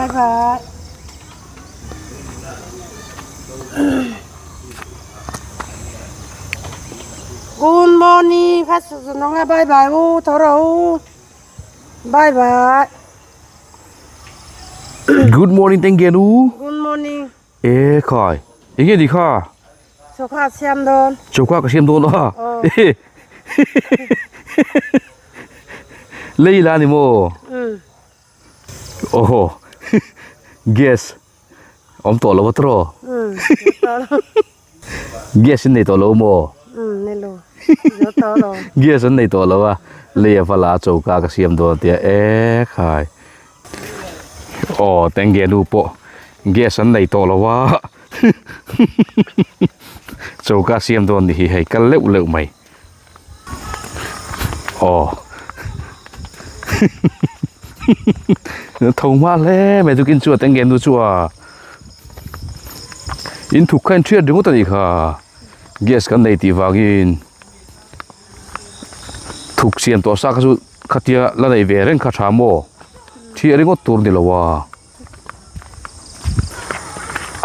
Bye bye. Good morning first nong a bye bye u tho ro u bye bye. Good morning tengge nu. Good morning. E khai. Enge ni kha? Chokha siam dawn. Chokha ka siam dawn a. Lei la ni maw? Um. Oho. Gas awm tawh lo a tawh. Um. Gas in nei tawh lo maw? Um nei lo. Zo tawh lo. Gas an nei tawh lo a. Lei a va la a choka ka siam dawn tia e khai. Aw tengge nu pawh gas an nei tawh lo a. Choka siam dawn ni hi hei kal leuh leuh mai. Aw tho hma hle mai tukin chu a tengge nu chu a in thuk kha in thiat ringawt a nih kha gas kan nei tih vangin thuk siam tawh sa kha chu khatia la nei ve reng kha tha maw thiah ringawt tur ni lo a.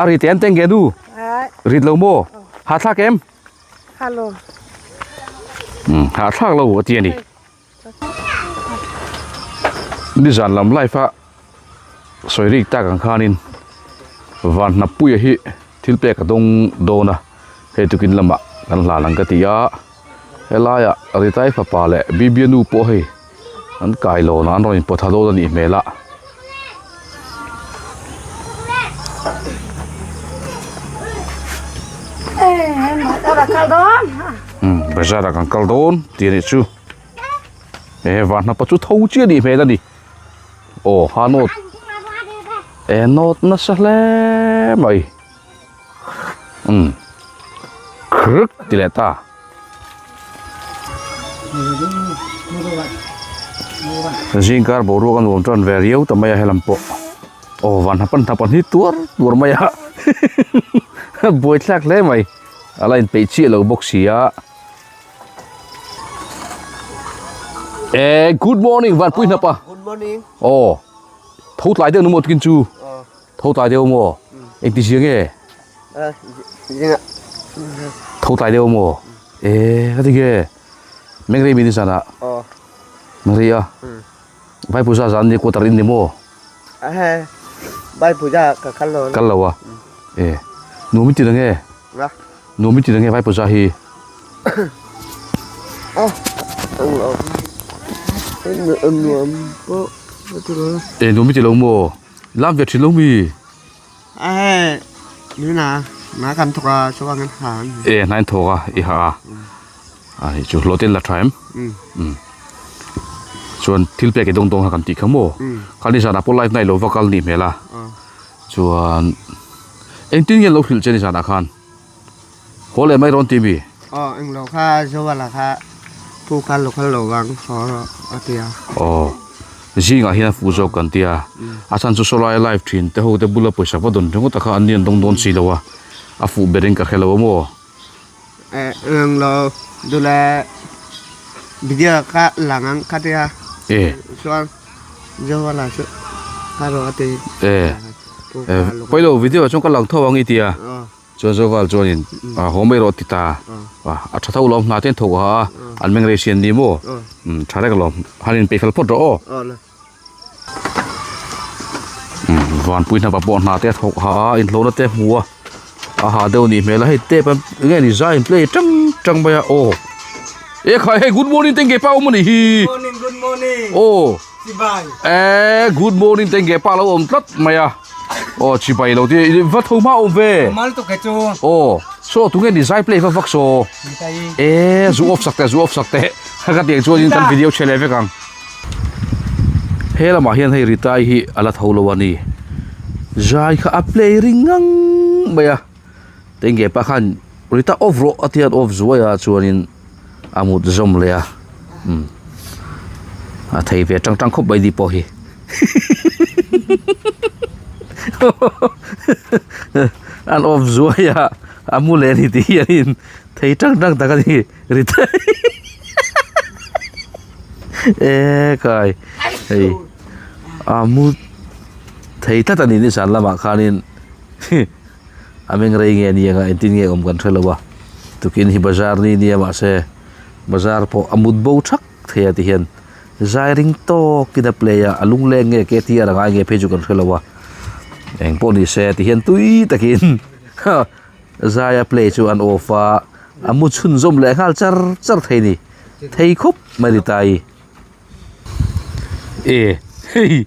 A ri te an teng nge nu? Rit lo maw? Ha thlak em? Hello. Um, ha thlak lo a ti ani. Nizan lam life a sawi rik tak ang khanin van hnappuia hi thil pek a dawng dawn a hei tukin lamah kan hlan ang ka ti a helaiah Ritai fapa leh Bibia nu pawh hei an kai lo na an rawn inpawt ha dawn a nih hmel a. Umm bazar ah kan kal dawn tih a nih chu he van hnapa chu tho chiah a nih hmel a ni aw ha nawt e nawt nasa hle mai umm khruk ti leh ta. Zingkar boruak a nuam tan ve riau ta mai a helam pawh aw van hnapan hnapan hi tuar tuar mai a buaithlak hle mai a la inpeih chiah lo bawk si a eh good morning vanpui hnapa good morning aw tho tlai deuh nu maw tukin chu tho tlai deuh maw engti zia nge Tho tlai deuh maw? E ka ti nge Mengrei mi ni zan ah Mengrei a Vai puja zan ni quarter in ni maw? Vai puja ka kal lo Kal lo a E nuam i ti na nge? Nuam i ti na nge vai puja hi? Nuam pawh ka ti lo E nuam i ti lo maw? Lam ve thin lo mi? E hnain thawk a i ha a a ni chu hlawh te la tha em um chuan thil pek i dawng dawng kha kan tih kha maw kha ni zanah pawh live na ilo va kal nih hmel a chuan engtin nge lo hrilh che ni zanah khan haw leh mai rawn ti mi. Aw englo kha Zovala kha pu kha lo kal lo vang haw rawh a ti a. Aw zingah hian a fuh zawk kan ti a a chhan chu sawlai live thin te ho te bula pawisa va dawn ringawt a kha an ni an dawng dawn si lo a a fuh ber in ka hre lo a maw. Eh englo dule video kha lang ang kha ti a. Eh. Chuan Zovala chu kha rawh a ti. Eh pawilo video ah chuan ka lang tho ang i ti a. Chuan Zoval chuanin a haw mai rawh ti ta a tha tho lawm hna te an thawk a an meng rei sian ni maw umm tha rek lawm han in peih fel phawt rawh aw umm vanpui hnapa pawh hna te a thawk ha a inhlawhna te a hmu a a ha deuh a nih hmel a hei tep a enge ni zai in play tang tang mai a aw e khai hei good morning tengge pa awm a nih hi aw e good morning tengge pa lo awm tlat mai a. Aw chibai lo ti va tho hma awm ve. Mal tu ke chu. Aw so tu nge ni zai play va vak so. E zu off sak te zu off sak te. Ka tiang chuan in kan video che le vek ang. He lamah hian hei Ritai hi ala tho lo ani. Zai kha a play ring ngang mai a. Tenge pa khan Rita off rawh a tian off zuai a chuanin a mut zawm leh a umm a thei ve tang tang khawp mai ni pawh hi an off zuai a a mu leh a ni tih hianin thei tang tang tak a ni Rita e kai hei a mu. Thei tlat a ni nizan lamah khanin a meng rei nge ni anga engtin nge awm kan hre lo a tukin hi bazar ni nia mahse bazar pawh a mut bo thak thei a tihian zai ring tawkin a play a a lungleng nge ke tia a ngai nge phei chu kan hre lo a eng pawh ni se tihian tui takin zai a play chu an off a a mu chhunzawm leh nghal char char thei a ni thei khawp mai a ni ta hi. E hei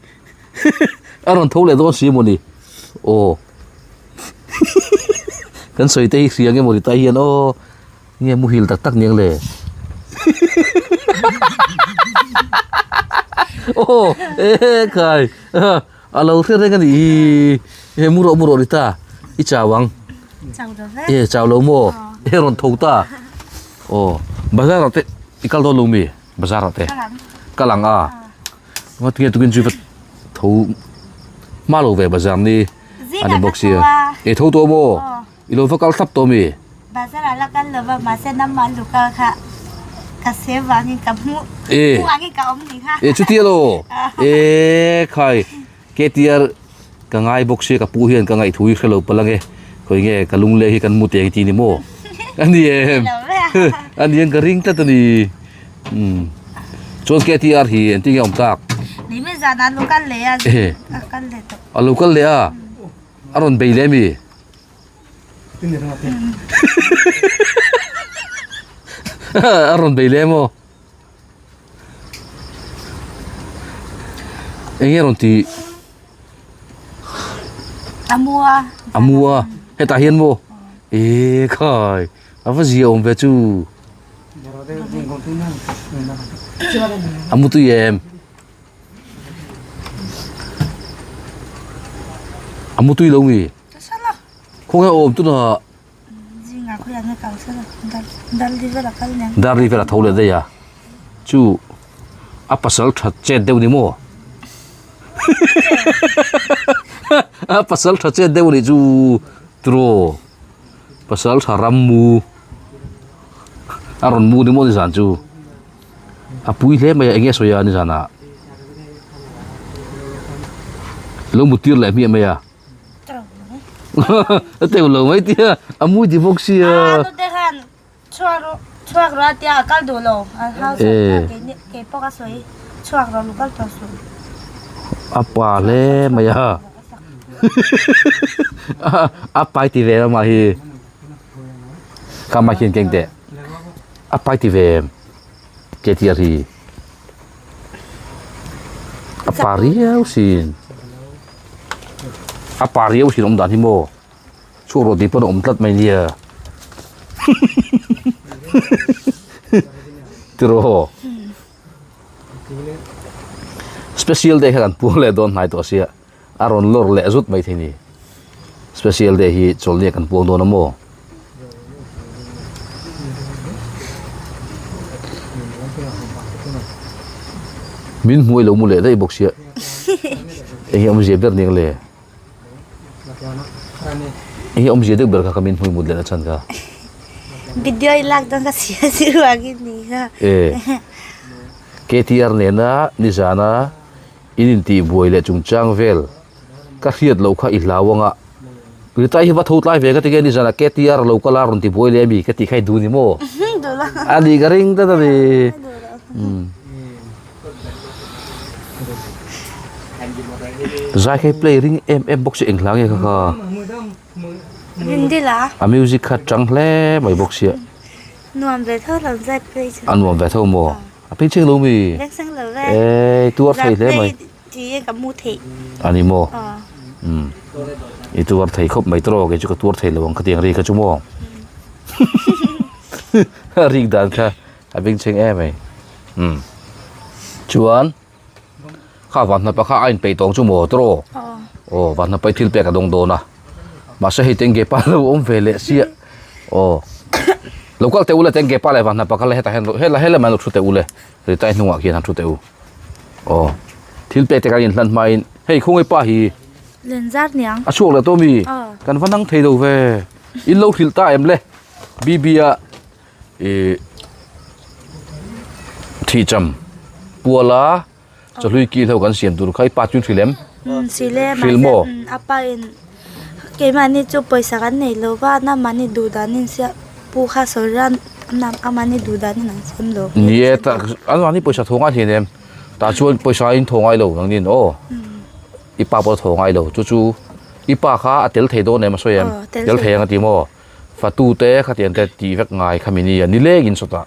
a rawn tho leh dawn si mawni aw kan sawi te hi hria nge mawni tai hian aw nge muhil tak tak niang le aw e khai a lo hre reng a nih hi e mu rawh mu rawh ni ta i chau ang e chau lo maw e rawn tho ta aw bazar ah te i kal dawn lo mi. Bazar ah te kal ang a ngaw tinge tukin chu va tho hma lo ve bazar ni a ni bawk sia e tho tawh maw i lo va kal thlap tawh mi bazar ah la kal lo va mahse namah an lukal kha ka se vangin ka hmu hmu angin ka awm ni kha e chutia lo e khai KTR ka ngai bawk sia ka pu hian ka ngaih thu hi hre lo palh ange khawi nge ka lungleng hi kan mu teh ang ti ni maw a ni em a ni ang ka ring tlat a ni umm chuan KTR hi engtin nge a awm tak a lo kal leh a a rawn bei leh ami a rawn bei leh maw. Eng nge rawn tih? A mu a. A mu a. Hetah hian maw? E khai a va zia awm ve chu. A mu tui em? A mu tui lo mi? Khawnge awm tunah? Darli vel a tho leh daih a, chu a pasal tha chet deuh ni maw? A pasal tha chet deuh anih chu tiraw pasal tha ram mu a rawn mu ni maw nizan chu a pui hle mai a eng nge sawi a nizan ah lo mut tir leh hmiah mai a. A teuh lo mai tia a mui ti bawk sia. A nute khan chhuak rawh chhuak rawh a tia a kal duh lo a hau sawi kha kei ni kei pawh ka sawi chhuak rawh lu kal tawh suh. A pa hle mai a a pai ti ve lamah hi ka mai hian keng teh a pai ti ve em ke tia hi a pa riau sin. A pa riau thin awm dan hi maw chhuak rawh tih pawn a awm tlat mai nia tiraw special day kha kan puang leh dawn hnai tawh sia a rawn lawr leh zut mai thei ni special day hi chawlhni ah kan puang dawn a maw. Min hmuai lo mu leh daih bawk sia. Eng hi awmzia ber ning le? Eng hi awmzia deuh ber kha ka min hmui mut leh na chhan kha. Video i lak dawn ka sia si ruangin ni kha. E. KTR nena nizana in intih buai leh chungchang vel ka hriat loh kha i hlau anga Ritai hi va tho tlai ve ka ti nge nizan ah KTR lo kal a rawn ti buai leh ami ka tih kha i duh ni maw? A ni ka ring tlat a ni. Zai kha i play ring em em bawk si eng hla nge kha kha. Rindila. A music kha chang hle mai bawk sia. Nuam ve tho lo zai play chu. A nuam ve tho maw? A phei cheng lo mi? Leng seng lo ve. Ei tuar thei hle mai. Ti e ka mu theih. A ni maw? Umm. I tuar thei khawp mai tawh kei chu ka tuar thei lo ang khatiang ri kha chu maw? A rik dan kha a beng chheng em mai. Umm. Chuan kha vanhnapa kha a inpeih tawng chu maw tawh? Aw vanhnapa i thil pek a dawng dawn a. Mahse hei tengge pa lo awm ve leh sia. Aw. Lo kal teh u le tengge pa leh vanhnapa kha le hetah hian hela helamah hian lo thu teh u le. Ritai hnungah khian han thu teh u. Aw thil pek te kan inhlan hmain hei khawngaih pa hi Len zar niang. A chhuak leh tawh mi? Kan va nang thei lo ve. In lo hrilh ta em le? BB a ih thihcham puala chawhlui kil ho kan siam tur kha i pa chu in hrilh em? Um sile Hrilh mahse maw? um a pa in keimahni chu pawisa kan nei lo va namahni duh danin siam pu kha sawi ran amahni duh danin an siam lo. Ni e tak anmahni pawisa thaw ngai hlian em tah chuan pawisa in thaw ngai lo nangnin aw i pa pawh a thaw ngai lo chu chu i pa kha a tel thei dawn em a sawi em tel thei ang a ti maw fatu te khatiang te tih vek ngai kha mi nia nilengin sawtah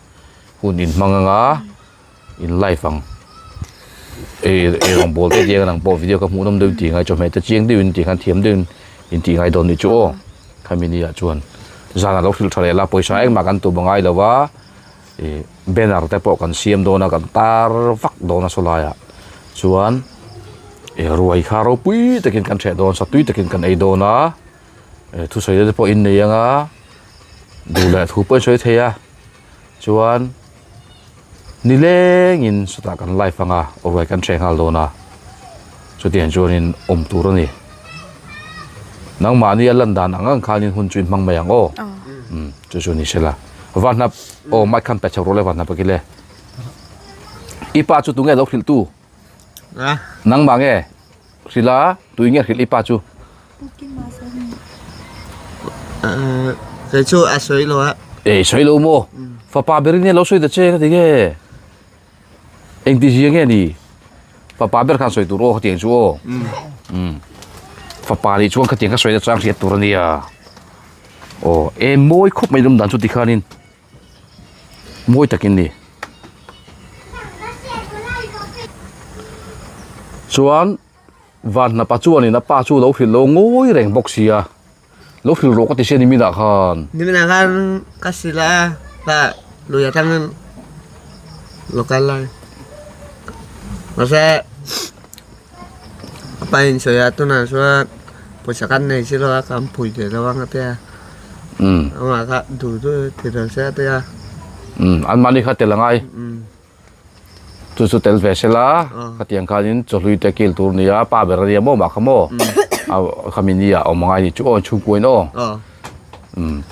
hun in hmang anga. In live ang ei ei rawngbawl te tiang ang pawh video ka hmuh nawm deuh tih ngai chawhmeh te chiang deuhin tih khan thiam deuhin in tih ngai dawn nih chu aw khami ni ah chuan zan ah lo hrilh tha leh la pawisa engmah kan tum a ngai lo va ih banner te pawh kan siam dawn a kan tar vak dawn a sawlai ah chuan ih ruai kha ropui takin kan hreh dawn satui takin kan ei dawn a ih thusawi te pawh in nei ang a duh leh thu pawh in sawi thei a chuan. Nilengin chutah kan live anga ruai kan hreh nghal dawn a, chutiang chuanin awm tur a ni. Nangmahni a lan dan ang ang khanin hun chu in hmang mai ang aw. Umm chu chu ni sela. Vanhnap aw mic khan pe chho rawh le Vanhnap a kile. I pa chu tunge lo hrilh tu? Nangmah nge hrilh a tui nge hrilh i pa chu? Kei chu a sawi lo a. Ei sawi lo maw? Fapa ber in lo sawi ta che ka ti nge. Engti zia nge ni? Fapa ber khan sawi tur aw khatiang chu aw. Um. Fapa nih chuan khatiang ka sawi na chang hriat tur a nia. Aw e mawi khawp mai lawm dan chu tikhanin. Mawi takin ni. Chuan Vanhnapa chuanin a pa chu lo hrilh lo ngawi reng bawk sia, lo hrilh rawh ka ti sia niminah khan. Niminah khan ka hrilh a, ka lui atangin lo kal lai. Mahse a pa in sawi a tunah chuan pawisa kan nei si lo a, kan phui thei lo ang a tia. Amah kha duh duh ti lo se a tia. Anmahni kha tel a ngai. Chu chu tel ve sela khatiang khanin chawhlui te kil tur nia pa ber ania maw mah kha maw a khami nia awm angai ni chu aw chhungkuain aw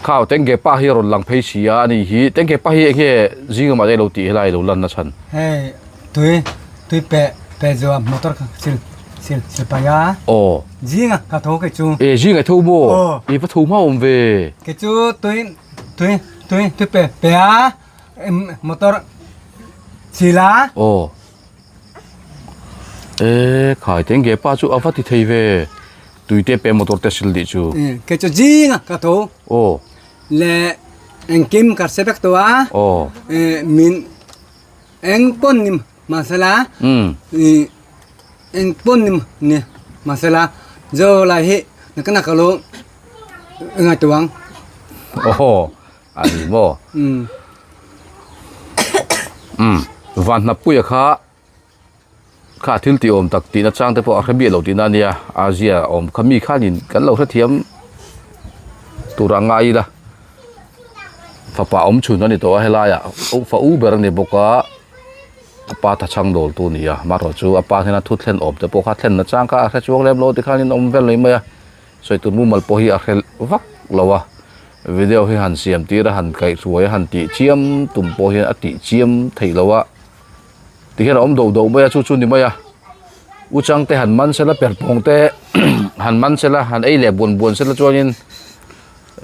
khau tengge pa hi a rawn lang phei si a ani hi tengge pa hi enge zinga mah te lo tih helai lo lan na chhan hei tui tui pe pe zuam motor kha sil sil sil pai a aw zinga ka tho ke chu e zinga tho maw i va tho hma awm ve ke chu tui tui tui tui pe pe a Motor chila. Aw. E khai teng ge pa chu ava ti thei ve. Tuite pe motor te sil dih chu. Ke chu jinga ka tho. Aw. Le engkim ka sebek to a. Aw. Min eng pon ni masala. Eng pon ni ni masala. Zo lai hi nakana kalo ngai tuang. Aw. A ni maw? Umm Vanhnappuia kha kha thil tih awm tak tihna chang te pawh a hre miah lo tihna a nia, Asia awm kha mi khanin kan lo hrethiam tur a ngai ila, fapa awm chhun a ni tawh a helaiah fa u ber a ni bawk a, a pa tha chhang dawl tu a ni a, amaherawhchu chu a pa hnena thu thlen awm te pawh kha thlen na chang kha a hre chuang lem lo tikhanin a awm vel mai mai a. Sawi tur mumal pawh hi a hre vak lo a, video hi han siam tir a han kaihhruai a han tih chiam tum pawh hian a tih chiam theih loh a, tikhian a awm doh doh mai a chu chu ni mai a, u chang te han man sela perhpawng te han man sela han ei leh buan buan sela chuanin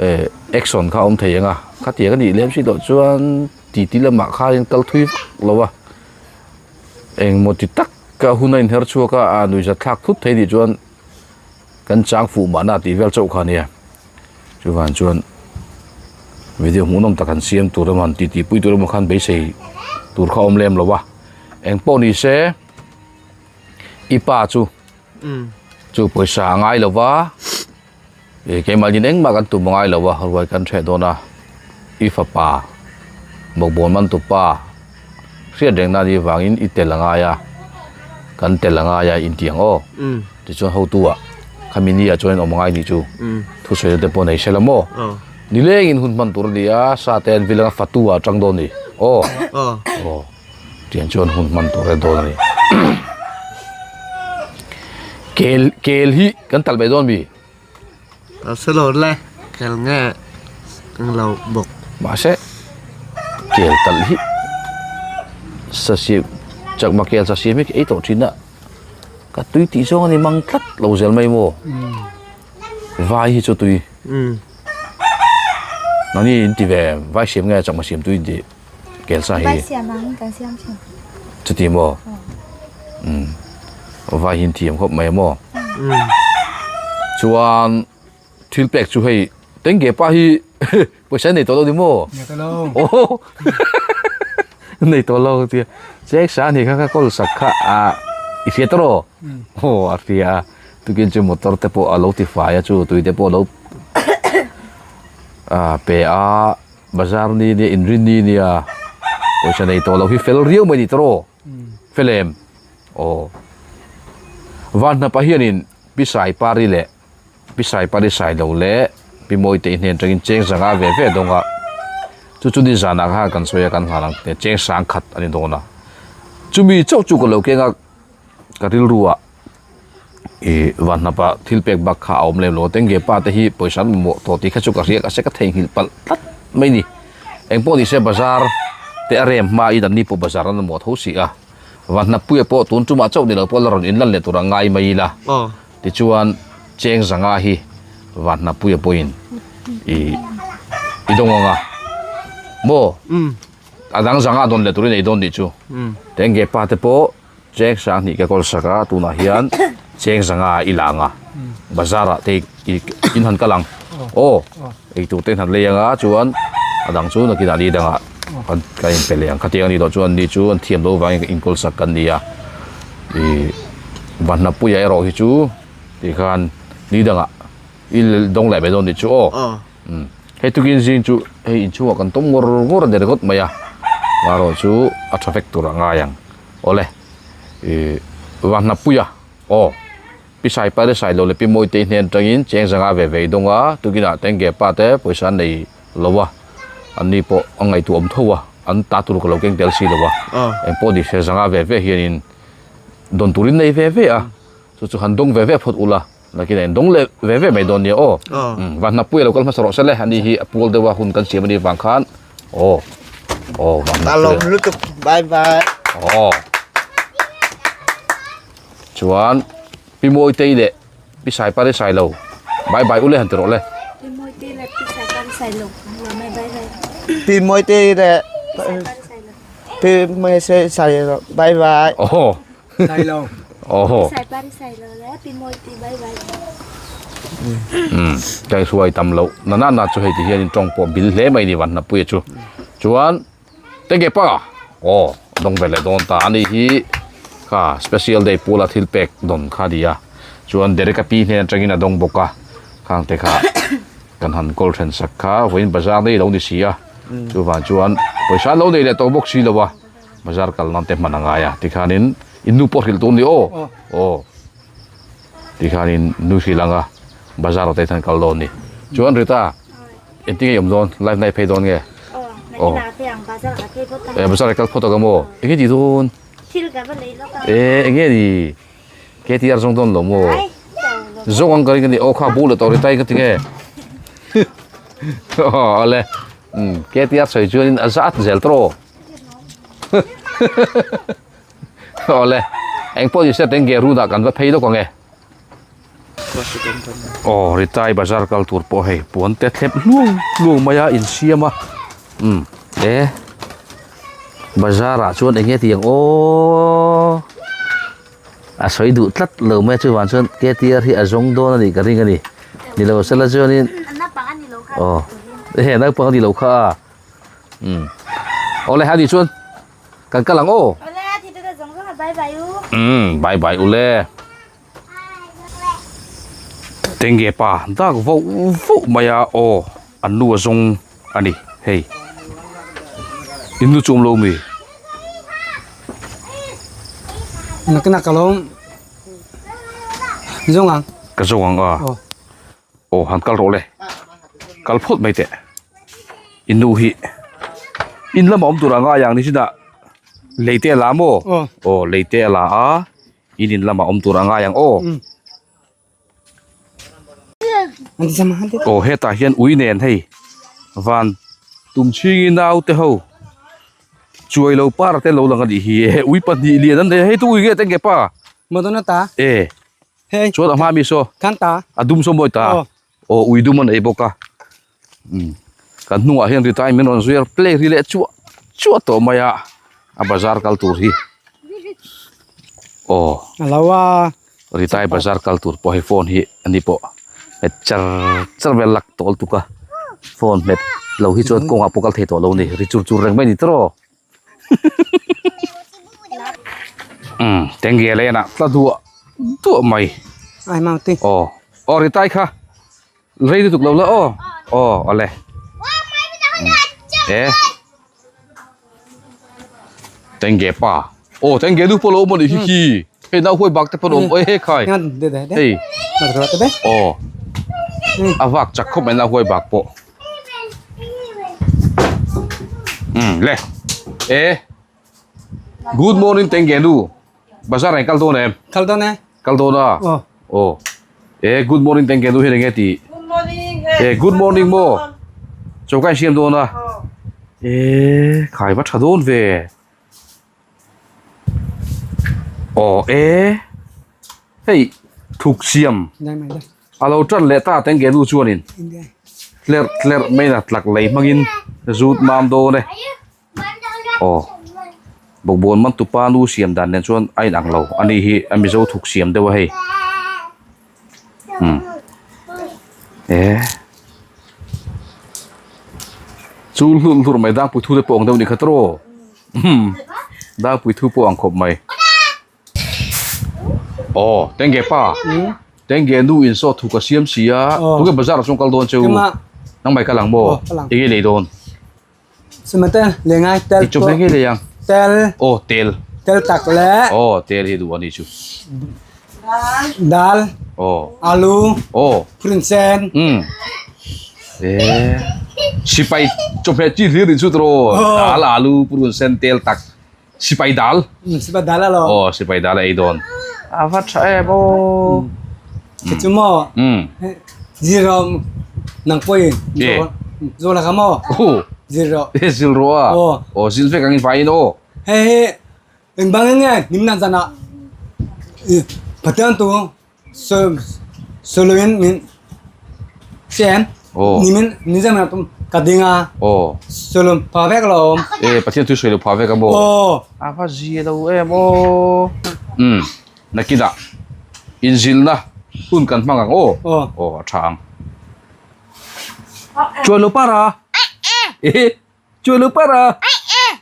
eh action kha a awm thei ang a, khatiang a nih lem si loh chuan titi lamah khanin kal thui vak lo a, engmaw ti tak a hun a inher chhuak a, a nuihzat thlak thut thei nih chuan. Kan chang fuh mahna tih vel chauh kha ania. Chuvang chuan video hmuhnawm tak han siam tur emaw han titi pui tur emaw khan beisei tur kha awm lem lo a. Eng pawh ni se i pa chu chu pawisa a ngai lo va, ih keimahni engmah kan tum a ngai lo va, ruai kan hreh dawn a, i fapa bawkbawn man tupa hriat reng na nih vangin i tel a ngai a, kan tel a ngai a inti ang aw. Tichuan hotu ah khami ni ah chuan in awm angai nih chu thusawi te pawh nei se la maw nileng in hun hman tur a ni a sa te an vil anga fatu ah atang dawn ni aw aw tiang chuan hun hman tur a dawn a ni kel kel hi kan talh mai dawn mi Ka hre lo le kel nge ang lo bawk. Mahse kel talh hi sasiam chakma kel sasiam hi ei tawh thin a. Ka tui tih zawng a ni mang tlat lo zel mai maw? Vai hi chu tui. Nangni in ti ve vai siam nge chakma siam tui in ti kel sa hi. Vai siam ang kan siam thin. Chuti maw? Vai hi in thiam khawp mai maw? Chuan thil pek chu hei tengge pa hi pawisa nei tawh lo ni maw? Nei tawh lo. Aw nei tawh lo tia chek sa ni kha ka kawl sak kha a i hria tawh rawh aw a hria a tukin chu motor te pawh a lo ti fai a chu tui te pawh a lo a pe a bazar ni nia inrin ni nia pawisa nei tawh lo hi fel riau mai ni tawh rawh fel em aw van hnapa hianin pi sai pari leh Pi Saipari Sailo leh Pi Mawitei hnen atangin cheng zanga ve ve dawng a, chu chu ni zanah khan kan sawi a kan nghal ang tih cheng sang khat a ni dawn a. Chumi chauh chu ka lo keng a, ka rilru ah ih van hnapa thil pek bak kha a awm lem lo a, Tengge pa te hi pawisa an mamawh tawh tih kha chu ka hria ka se ka theihnghilh palh tlat mai ni. Engpawh ni se bazar te a rem hma in an ni pawh bazar an mamawh tho si a, van hnappuia pawh tun tumah chauh ni lo pawh la rawn inlan leh tur a ngai mai ila. Tichuan, cheng zanga hi Vanhnapuia pawhin i i dawng ang a, maw? A dang zanga dawn leh turin ei dawn nih chu. Tenge pa te pawh cheng sang hnih ka kawl sak a, tunah hian cheng zanga i la ang a, bazar ah te i in han kal ang. Aw, ei tur te in han lei ang a, chuan a dang chu nakinah ni dangah kan kan inpe leh ang. Khatiang a nih loh chuan ni chu an thiam loh vangin inkawl sak kan ni a, ih. Vanhnapuia erawh hi chu tih khan ni dangah i dawng leh mai dawn tih chu aw. Umm hei tukin zing chu hei inchhungah kan tawm ngawr ngawr a ni ringawt mai a, marawh chu a tha vek tur a ngai ang. Awle ih Vanhnapuia aw Pi Saipari Sailo leh Pi Mawitei hnen atangin cheng zanga ve ve i dawng a, tukinah Tengge pa te pawisa an nei lo a, anni pawh a ngaihtuah awm tho a, an ta tur ka lo keng tel si lo a, engpawh ni se zanga ve ve hianin dawn turin nei ve ve a chu chu han dawng ve ve phawt ula nakinah in dawng leh ve ve mai dawn nia aw van hnapui a lo kal hmasa rawh se le ani hi a pual deuh a hun kan siam a nih vang khan aw aw van hnapui a lawm lutuk bye bye aw chuan pi mawitei leh pi saipari sailo bye bye ule han ti rawh le pi mawitei leh pi saipari sailo bye bye pi mawitei leh Pi mai se sai lo bye bye. Oh. Sai lo. Oh. Sai pari sai lo le pi moi ti bye bye. Um kai suai tam lo na na na chu hei ti hian in tawng pawh bil hle mai ni van na pui chu. Chuan tenge pa oh dong ve le dawn ta ani hi kha special day pula thil pek don kha dia chuan Derek a pi hnen atangin a dawng bawk a khang te kha kan han kawl then sak kha vawiin bazar nei lo ni si a. Chuvang chuan pawisa lo nei leh tawh bawk si lo a, bazar kal nan te hman a ngai a, tikhanin in nu pawh hrilh tur ni aw, aw tikhanin nu hrilh ang a, bazar ah te hian kal dawn ni. Chuan Rita, engtin nge i awm dawn, live na i phei dawn nge? Aw, e bazar ah i kal phawt ang maw? Enge tih dawn? E enge ni? KTR zawng dawn lo maw? Zawng ang ka ring a ni, aw kha bu leh tawh Rita i ka ti nge? Aw ale um KTR sawi chuanin a zat zel tawh aw le eng pawh ni se teng ge run ah kan va phei lawk ang e aw Ritai bazar kal tur pawh hei puan te thlep hluang hluang mai a insiam a um e bazar ah chuan eng nge tih ang aw A sawi duh tlat lo mai a chuvang chuan KTR hi a zawng dawn a nih ka ring a ni. Ni lo sela chuanin aw ehe naupang a ni lo kha a umm awle a nih chuan kan kal ang aw. Umm bye bye ule. Tenge pa dak vauh vauh mai a aw an nu a zawng a ni hei in nu chu awm lo mi. Nakna ka lo zawng ang. Ka zawng ang a. Aw han kal rawh le. Kal phawt mai teh. In nu hi in lamah awm tur a ngai ang ni chinah lei te a la maw? Aw lei te a la a in in lamah awm tur a ngai ang aw. Aw hetah hian ui nen hei van tum chhingin naute ho chuai lo par te lo lang a nih hi ui pahnih lian an nei a hei chu ui nge teng ke pa. Madonna ta. E. Hei. Chuan a hma mi saw. Khan ta. A dum saw mawi ta. Aw. Aw ui dum an ei bawk a. Umm kan hnungah hian ri tain min rawn zuiar play ri leh chuah chuah tawh mai a. A bazar kal tur hi. Aw. A lo a. Ritai bazar kal tur pawh hei phone hi ani pawh hmet char char vel lak tawl tuk a. Phone hmet lo hi chuan kawngah pawh kal thei tawh lo a ni. Ri chur chur reng mai a ni tawh. Umm tenge leh enah tla duah duah mai. Ai mau ti. Aw aw ritai kha rei lutuk lo la aw aw awle e tenge pa aw tenge nu pawh lo awm a nih hi khi hei nau huai bak te pawh an awm e khai hei aw a vak chak khawp mai nau huai bak pawh. Um le e good morning teng ge nu bazar ai kal dawn em kal dawn e kal dawn a oh oh e good morning teng ge nu hi enge ti Good morning e good morning mo choka in siam dawn a e khai va tha dawn ve oh e hei thuk siam A lo tan leh ta teng ge nu chuanin tlerh tlerh mai in a tlak lei hmangin zut mam dawn e. Aw bawkbawn man tupa nu siam dan nen chuan a inang lo a ni hi a mizo thuk siam deuh a hei. Umm e chu hlurh hlurh mai dangpui thu te pawh ang deuh ni kha tawh umm dangpui thu pawh ang khawp mai. Aw tenge pa tenge nu in saw thuk a siam si a tunge bazar ah chuan kal dawn cheu nang mai kal ang maw enge lei dawn chawhmeh nge lei ang aw tel tel tak le aw tel hi duh a ni chu dal aw alu aw prinsen um e sipai chawhmeh chi hlir ni chu tawh dal alu purunsen tel tak Sipai dal. Sipai dal alo. Aw sipai dal a ei dawn. A va tha em aw. Khi chu maw. Zero nang pawhin. Zo la kha maw. Zero. Zil rawh a. Aw zil vek ang in vaiin aw. Hei hi eng bang nge nim nan zan ah Pathian tu Solo in min siam nimin nizan ah ka ding a solo pha vek lo awm. E Pathian thu sawi lo pha vek a maw? A va zia lo em aw. Umm nakinah inzilna hun kan hmang ang aw. Aw a tha ang. Chuan lo para. E Chuai lo para.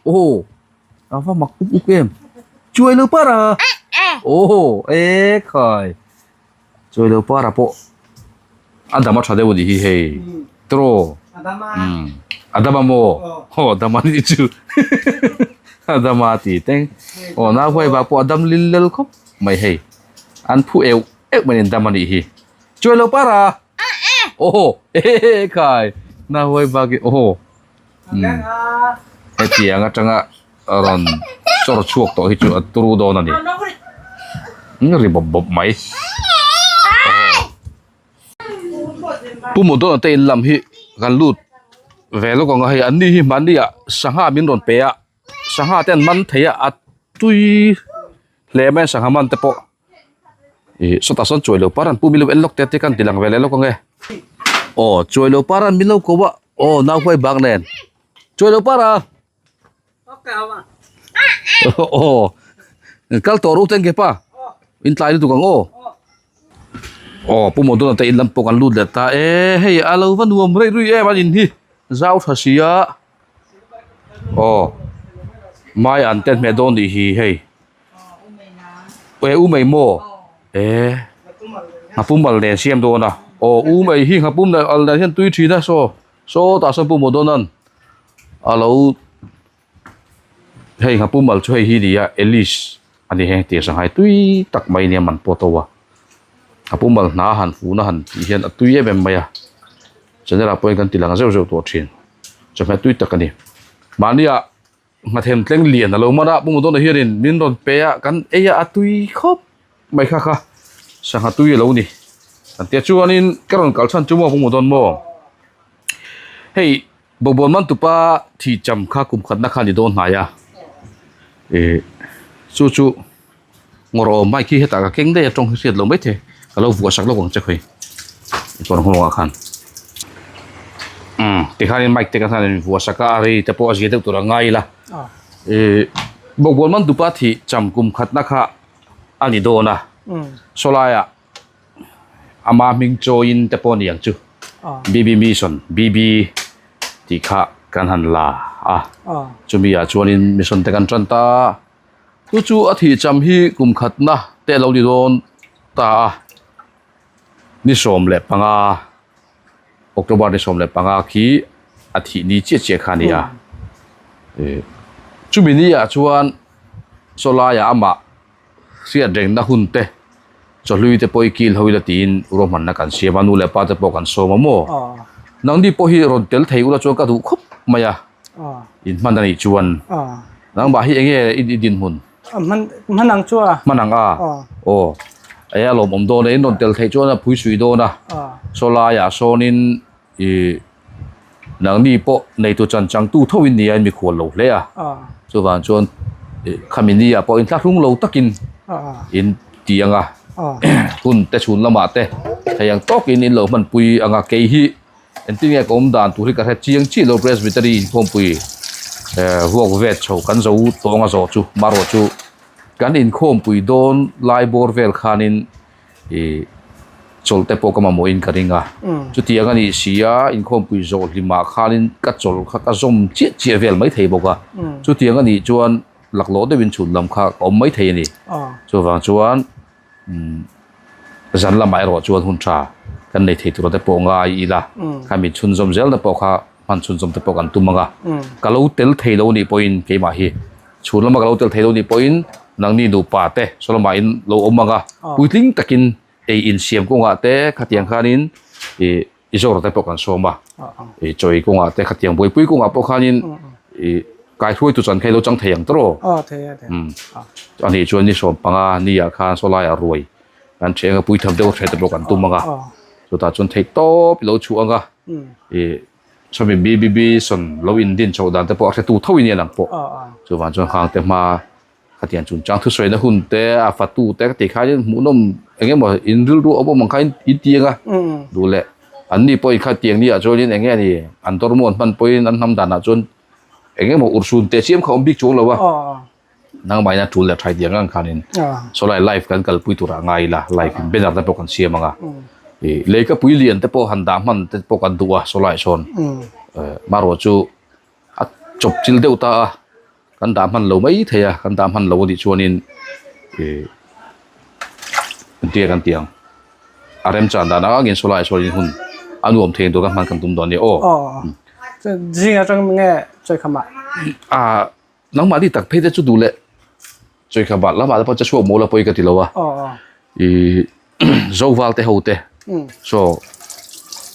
Aw a va mak uk uk em. Chuai lo para. Aw e khai. Chuai lo para pawh a dam a tha deuh a nih hi hei. Tiraw. Umm a dam a maw? Aw a dam a nih chu. A dam a ti teng. Aw nau huai vang pawh a dam lil lel khawp mai hei. An phu euh euh mai in dam a nih hi. Chuai lo para. Aw e khai na huai bak hi aw hetiang atanga rawn chawr chhuak tawh hi chu a turu dawn a ni ri bawp bawp mai Pu Mudona te in lam hi kan lut ve lawk ang a hei an ni hi mahni ah sangha min rawn pe a sangha te an man thei a a tui hle mai a sangha man te pawh. Ih sawtah sawn chuai lo par an pu milo en lawk te te khan tilang ve leh lawk ang e aw chuai lo par an milo ko a aw nau huai bak nen chuai lo par a aw kal tawh ru teng ke pa in tlai lutuk ang aw aw pu Modona te in lam pawh kan lut leh ta e hei a lo va nuam rei rui em an in hi zau tha sia aw mai an te hmeh dawn nih hi hei. E u mai maw e nghapum al nen siam dawn a aw u mai hi nghapum al nen hian tui thin a saw sawtah sawn pawimawh dawn an a lo hei nghapum al chu hei hi a ni a Alice a ni heng tih sanghai tui tak mai a nia man pawh a to a nghapum al hna han fun a han tih hian a tui em em mai a channel ah pawhin kan ti lang zeuh zeuh tawh thin chawhmeh tui tak a ni mahni ah. Nghathem tleng lian a lo man a, Pumudawna hianin min rawn pe a, kan ei a, a tui khawp mai kha kha sangha tui a lo ni. Kan tia chuanin ka rawn kal chhan chu maw Pumudawn maw? Hei Bawkbawn man tupa thih cham kha kum khatna kha a ni dawn hnai a, ih chu chu. Ngawr awm mai khi hetah ka keng daih a tawng hi hriat loh maithei ka lo vuah sak lawk ang che khawi i kawr nghawngah khan umm tikhanin mic te khan in vuah sak a a rei te pawh a zia deuh tur a ngai ila ih bawkbawn man dupa thih cham kum khatna kha a ni dawn a sawlaiah ama hming chawiin te pawh a ni ang chu BB mission BB tih kha kan han la a chumi ah chuanin mission te kan tan ta. Chu chu a thih cham hi kum khatna te a lo ni dawn ta a, ni 15 October ni 15 khi a thih ni chiah chiah kha a ni a. Chumi ni ah chuan sawlaiah amah hriat rengna hun te chawhlui te pawh i kil ho ila tiin ruahmanna kan siam a, nu leh pa te pawh kan sawm a maw? Nangni pawh hi rawn tel thei ula chuan ka duh khawp mai a. In hman a nih chuan nangmah hi enge i dinhmun? Hman ang chu a. Hman ang a? Aw. E a lawmawm dawn e, in rawn tel theih chuan a phui sui dawn a. Saw laiah sawnin i nangni pawh neitu chan changtu tho in nia in mikhual lo hle a. Chuvang chuan khami ni ah pawh in thlahrung lo takin in ti ang a. Hun te chhun lamah te thei ang tawkin in lo hmanpui ang a kei hi. Engtin nge ka awm dan tur hi ka hre chiang chiah lo Presbytery inkhawmpui vuak vet chho kan zo tawng a zawh chu marawh chu kan inkhawmpui dawn lai bawr vel khanin ih chawlh te pawh ka mamawhin ka ring a chutiang a nih si a inkhawmpui zawh hlimah khanin ka chawlh kha ka zawm chiah chiah vel maithei bawk a chutiang a nih chuan laklawh deuhin chhun lam kha ka awm maithei a ni chuvang chuan. Zan lamah erawh chuan hun tha kan nei thei tur te pawh ngai ila, khami chhunzawm zel te pawh kha hman chhunzawm te pawh kan tum ang a, ka lo tel thei lo nih pawhin keimah hi chhun lama ka lo tel thei lo nih pawhin nangni nupa te saw lamah in lo awm ang a, puitling takin ei insiam kawngah te khatiang khanin ih i zawrh te pawh kan sawm a, ih chawi kawngah te khatiang buaipui kawngah pawh khanin ih kaihruaitu chuan kha i lo chang thei ang tawh a nih chuan ni 15 ni ah khan saw laiah ruai kan ṭheh anga puitham deuh ṭheh te pawh kan tum ang a chutah chuan theih tawp i lo chhuah ang a ih sawmi BBB sawn lo indin chhoh dan te pawh a hretu tho in nia lang pawh chuvang chuan khang te hma Khatiang chungchang thusawi na hun te, a fatu te ka tih khain hmuhnawm eng emaw in rilru awm awm ang kha in ti ang a, duh leh an ni pawhin khatiang ni ah chuanin eng nge ni an dawrmu an hman pawhin an hnam danah chuan eng emaw urhsun teh chiam kha awm bik chuang lo a, nangmah in a tul leh thai tiang ang khanin sawlai live kan kalpui turah ngai ila live in banner te pawh kan siam ang a, ih leikapui lian te pawh han dah hman te pawh kan duh a sawlai sawn marawh chu a chawp chil deuh ta a. Kan dah hman lo mai thei a, kan dah hman lo a nih chuanin ih engtia kan tih ang a remchan dan ang angin sawlai sawiin hun a nuam thei tur kan hman kan tum dawn nia aw. Aw zing atang nge chawikham ah? A nangmah ni tak phei te chu duh leh chawikham ah lamah te pawh che chhuak mawl a pawi ka ti lo a. Ih Zoval te ho te saw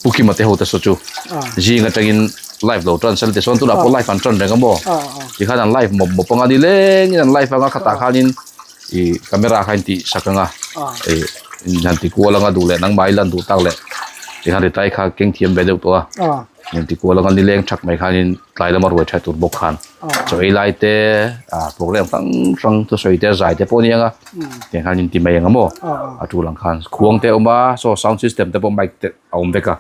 Pu Kima te ho te saw chu zing atangin live lo tan sel ti sawn tunah pawh live an tan reng a maw tikhan an live mawp mawp anga ni lengin an live anga khatah khanin ih camera kha in tih sak anga ih han ti kual anga duh leh nangmah i lan duh tak leh tikhan ri tai kha keng thiam ve deuh tawh a in ti kual anga ni leng thak mai khanin tlai lama ruai tha tur bawk khan chaw ei lai te ah program hrang hrang thusawi te zai te pawh a ni ang a tiang khan in ti mai ang a maw a tul ang khan khuang te a awm a saw sound system te pawh mic te a awm vek a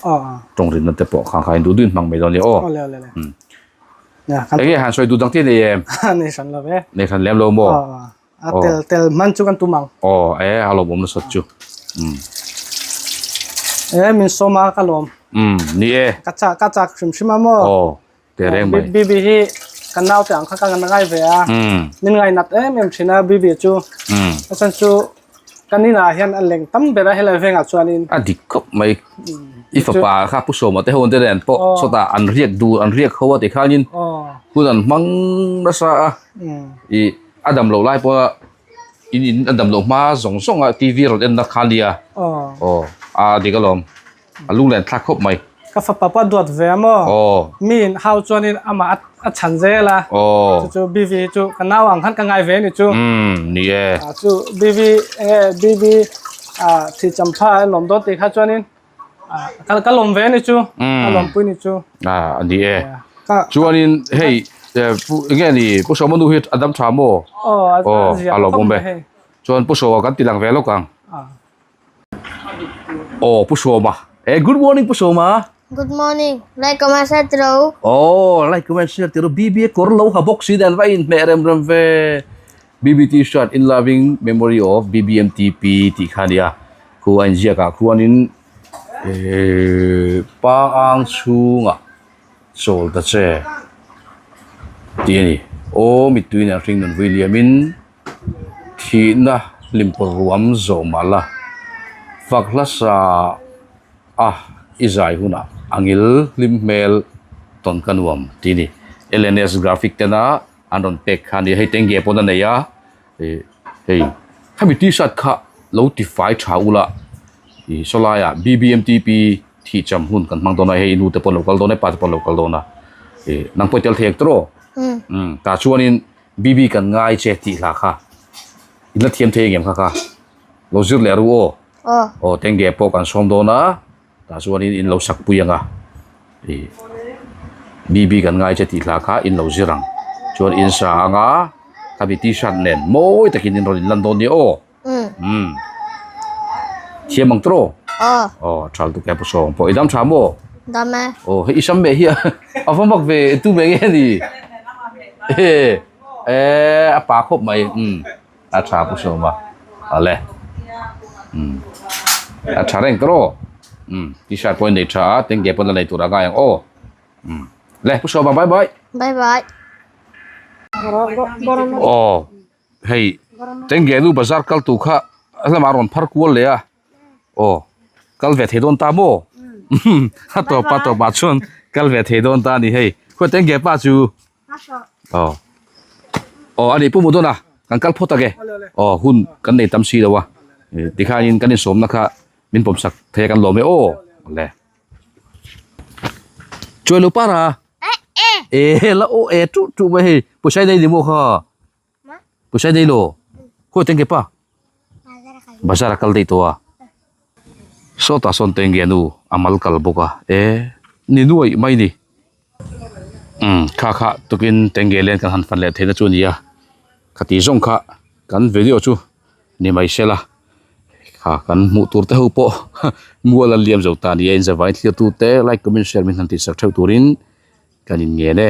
tawng rinna te pawh khang kha in duh duh in hmang mai dawn a nia aw eng nge han sawi duh dang te nei em nei hran lem lo maw a tel tel hman chu kan tum ang aw e a lawmawm nasat chu e min sawm a ka lawm ni e ka chak ka chak hrim hrim a maw aw Teh reng mai. Bibi hi kan naute ang kha ka ngai ve a. Min ngai nat em em thin a Bibi chu. A chhan chu kan inah hian a leng tam ber a helai vengah chuanin. A dik khawp mai. I fapa kha Pu Sawma te ho te nen pawh sawtah an riak dur an riak ho a tikhanin hun an hmang nasa a. I a dam loh lai pawha in in a dam loh hma zawng zawng a TV rawn en na kha a nia. Aw a dik alawm. A lunglen thlak khawp mai. Ka fapa pawh a duat ve a maw? Aw. Mi in hau chuanin amah a a chhan zel a. Aw. Chu chu BV hi chu ka nau ang khan ka ngai ve a ni chu. Umm ni e. A chu BV enge BV a thi champha a lawm dawn tih kha chuanin a ka ka lawm ve a ni chu. Ka lawmpui ni chu. A ni e. Ka Chuanin hei pu enge ni Pu Sawmanu hi a dam tha maw? Aw a zia Aw a lawmawm e. hei. Chuan Pu Sawma kan ti lang ve lawk ang. Aw Pu Sawma. Eh good morning Pu Sawma. Good morning. Like comment share ti ro. Aw like comment share ti ro BB kawr lo ha bawk si dan va in hmeh rem rem ve. BB t-shirt in loving memory of BBMTP tih kha a nia. Khu a inziak ah khuanin eh pa ang chhungah chawl ta che tih a ni. Aw mittui nen hring nun vui liamin thihna hlimpawr ruam zawh mah la fak hlasa a i zai hunah a ngil hlim hmel tawn ka nuam tih a ni. LNS graphic tena an rawn pek kha a ni. Hei tenge pawn a nei a ih hei khami t-shirt kha lo ti fai tha ula ih saw laiah B_B_M_T_P thih cham hun kan hmang dawn a hei i nu te pawh an lo kal dawn a i pa te pawh an lo kal dawn a ih nang pawh i tel thei ang tawh umm tah chuanin B_B kan ngai che tih hla kha in la thiam thei ang em kha kha lo zir leh ru aw aw tenge pawh kan sawm dawn a. Tah chuanin in lo sak pui ang a, ih BB kan ngai che tih hla kha in lo zir ang. Chuan in sa ang a, khami t-shirt nen mawi takin in rawn in lan dawn nia aw. Umm. Thiam ang tawh. Aw. Aw, tha lutuk e pu Sawng pawh. I dam tha maw? Dam e. Aw, hei i sam meh hi a va mak ve, tu meh nge ni? E, e a pa khawp mai. Umm. A tha pu Sawma ale umm a tha reng tawh umm t-shirt pawh a nei tha a tenge pawn a nei tur a ngai ang aw umm le pu Sawma bye bye bye bye aw hei tenge nu bazar kal tur kha lamah a rawn phar kual leh a aw kal ve thei dawn ta maw a tawp a tawpah chuan kal ve thei dawn ta a ni hei khawi tenge pa chu. Aw aw a nih pu Mudona kan kal phawt ang e aw hun kan nei tam si lo a tikhanin kan insawmna kha min pawm sak thei a kan lawm e aw le chuai lo para e la aw e tu tu mai hei pawisa i nei ni maw kha pawisa i nei lo khawi teng ke pa bazar a kal daih tawh a sawtah sawn teng nge nu a mal kal bawk a e ni nuaih mai ni. Umm kha kha tukin tenge len kan han fan leh theihna chu a ni a khati zawng kha kan video chu ni mai se la kha kan hmuh tur te ho pawh mual an liam zo ta a ni a inzavain thlir tu te like comment share min han tihsak theuh turin kan inngen e.